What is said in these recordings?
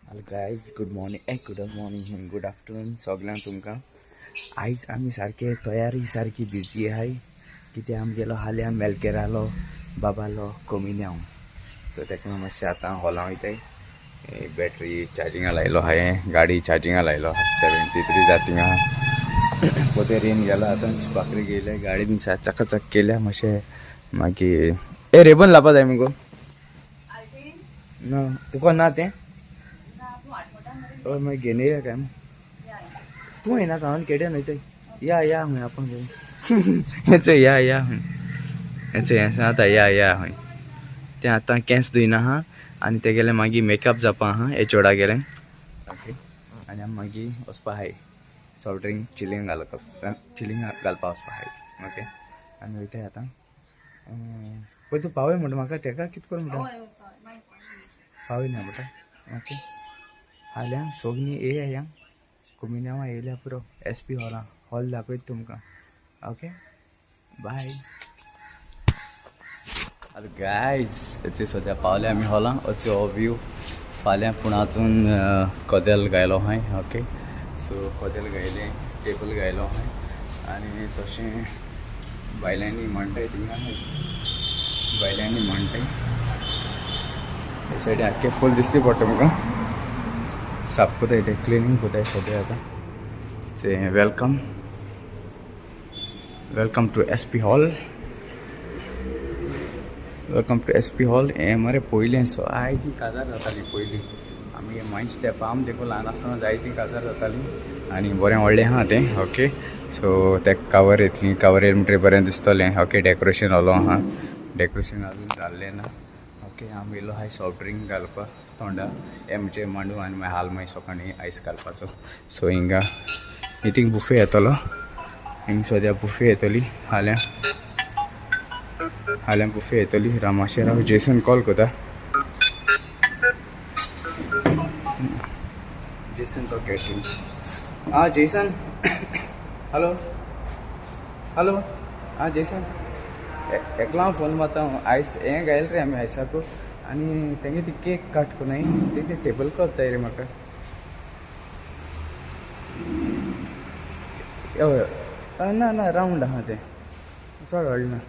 Hello guys, good morning, good morning, good afternoon सगळ्यांक तुमकां. आयज आमी सारके तयारी सारकी बिजी आहाय, कित्याक आमगेलो हाल्या मेलकेरालो बाबालो कमिन्यांव. सो तेका मातशें आतां हॉलां वयताय. बॅटरी चार्जिंगा लायलो हांवें, गाडी चार्जिंगा लायलो, 73 जाता. पोते रेन गेलो आतां, बाकरी गेले, गाडी बीन चकाचक केल्या मातशें. मागीर ए रेबन लावपा जाय मुगो ना तुका ना तें. हय, मागीर घेवन येया काय तूं येना हांव केड्यान वयताय. या या खंय आपूण हें या या खंय हें आतां या या खंय तें आतां केंस धुयना आहा आनी तेगेलें मागीर मेकअप जावपा आहा एचोडा गेलें. ओके, आनी आमी मागीर वचपा आहाय सॉफ्ट ड्रिंक चिलींग घालपा, चिलींग घालपा वचपा आहाय. ओके, आनी वयताय आतां. पळय तूं पावय म्हणटा म्हाका, तेका कितें कर म्हणटा पावय ना म्हणटा. ओके, हाल्यां सोगलीं येया कुमिन्यांवा येयल्या पुरो एस पी हॉलां, हॉल दाखयता तुमकां. ओके, बाय. आतां गायज अचे सद्या पावले आमी हॉलां. अचे हो व्यू फाल्यां पुणातून कदेल गायलो हांवें. ओके, सो कदेल गायलें, टेबल गायलो हांवें आनी तशें बायल्यांनी म्हणटाय थिंगा, बायल्यांनी म्हणटाय हे सायडीन आख्खें फूल दिसली पडटा तुमकां. साफ कोताय ते, क्लिनींग कोताय सद्या आतां. Welcome, welcome to S P hall, welcome to S P hall. हें मरे पयलें सो आयती काजार जाताली पयलीं आमगे मातशें तेंपा, आमी देखून ल्हान आसतना जायती काजार जाताली आनी बरें व्हडलें आहा तें. ओके, सो तेका कावर येतली, कावर येयलें म्हणटकीर बरें दिसतलें. ओके, डेकोरेशन जालो आहा, डेकोरेशन आजून जाल्लें ना. ओके, आमी येयलो आहाय सॉफ्ट ड्रिंक घालपा तोंडा, हें म्हणजे मांडू आनी मागीर हाल मागीर सकाळीं आयस घालपाचो. सो हिंगा इतींग बुफे येतलो, हिंग सद्या बुफे येतली हाल्यां, हाल्यां बुफे येतली. रामाशेर हांव जेसन कॉल करता, जेसन तो कॅटरिंग. आं जेसन, हॅलो हॅलो. आं जेसन, एकला हांव फोन मारता. आयस हें घायल रे आमी आयसाकू आनी तेंगे ती केक काट कोनाय, ते टेबल क्लॉथ जाय रे म्हाका. हय, ना ना, रावंड आहा तें, चड व्हडलें ना.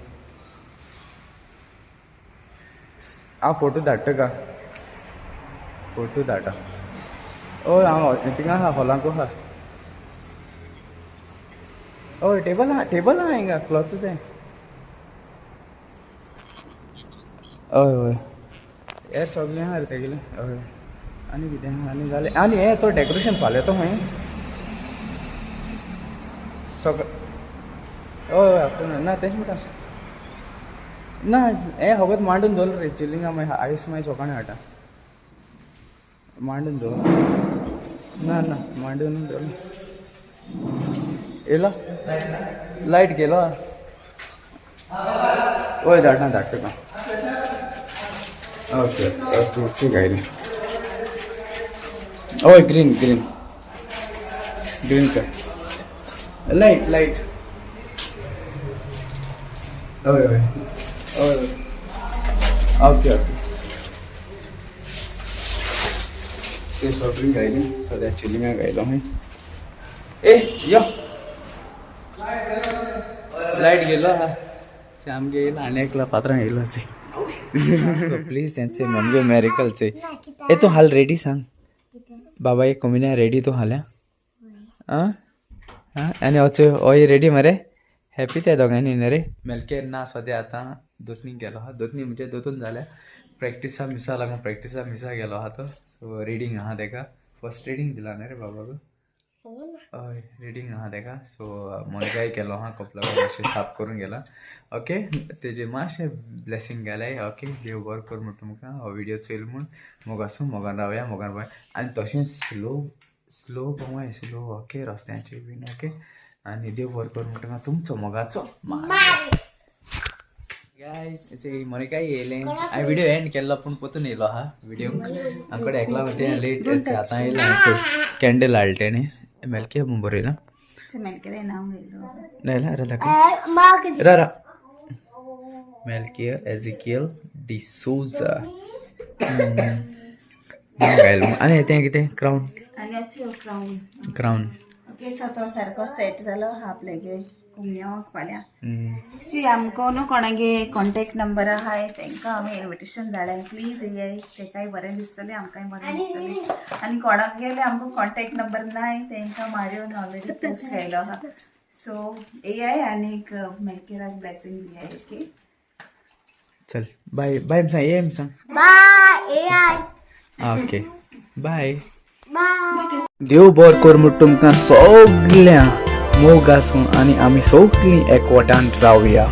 हांव फोटो धाडटा का, फोटो धाडटा. हय, हांव थिंगा आहा, हॉलांकू आहा. हय, टेबल आहा, टेबल आहा हिंगा, क्लॉथूच जाय. हय हय, हेर सगळें आहा रे तेगेलें. हय, आनी कितें आनी जालें. आनी हें तो डेकोरेशन फाल्यां तो खंय सकाळ. हय हय, आफ्टरनून ना तेंच म्हणटा ना. हें फकत मांडून दवर रे चिलिंगा, मागीर आयस मागीर सकाळीं हाडटा. मांडून दवर, ना ना, मांडून दवर. येयलो लायट गेलो. हय, धाडटा धाडटा तुका. ओके ओके, ठीक आहे. हय, ग्रीन ग्रीन ग्रीन कर, लायट लायट. हय हय हय, ओके ओके. ते सॉफ्ट ड्रिंक गायली, सद्या चिलिंगा गायलो हांवें. ए यो लायट गेलो आहा आमगे येयला आनी एकला पात्रां येयलो. प्लीज तेंचे ममगे मेरिकलचे. ए तूं हाल रेडी सांग बाबा, एक कमिन्या रेडी तूं हाल्या. आं आं, आनी वच हय रेडी मरे, हॅपी त्या दोगांनी न्ही रे. मेलकेर ना सद्या आतां दोतनी गेलो आहा, दोतनी म्हणजे दोतून जाल्या प्रॅक्टिसा मिसा लागून, प्रॅक्टिसा मिसा गेलो आहा तो. सो रिडींग आहा तेका, फर्स्ट रिडींग दिला न्ही रे बाबाक. हय, रिडींग आहा तेका. सो मोनिकाय केलो आहा, कपला मातशें साफ करून गेला. ओके, तेजे मातशें ब्लेसींग गेलें. ओके, देव बरो कर म्हणटा तुमकां. हो व्हिडियो चोयल म्हूण मोग आसूं, मोगान रावया, मोगान रावया. आनी तशेंच स्लो स्लो भोंवाय, स्लो. ओके, रस्त्यांचेर बीन. ओके, आनी देव बरो कर म्हणटा तुमचो मोगाचो. गायज, मोनिकाय येयलें. हांवें व्हिडियो एंड केल्लो पूण परतून येयलो आहा व्हिडियो. आमकडे एकला तें लेट आतां येयलां. कॅन्डल हाडलें तेणें. मेलके बरयलां ना रे, दाखय रा रा. मेलकियर एजिकियल डिसोजा, घायलो. आनी तें कितें क्रावन? आनी क्राऊन. क्रावन. ओके, सो तो सारको सेट जालो हा आपल्यागे कुमण्यावाक फाल्यां. सी, आमकां न्हू कोणागे कॉन्टेक्ट नंबर आहाय, तांकां आमी इन्विटेशन धाडल्या. प्लीज येयाय, तेकाय बरें दिसतलें, आमकांय बरें दिसतलें. आनी कोणाक गेले आमकां कॉन्टेक्ट नंबर नाय, तांकां मारियोन ऑलरेडी पोस्ट घायलो आहा. सो येयाय आनीक मेलकेराक ब्लेसींग दियाय. ओके. चल, बाय बाय सांग, ये सांग. बाय ए. ओके, बाय. बाय. देव बर कर म्हूण तुमकां सगळ्या मोग आसूं आनी आमी सगळीं एकवटान रावया.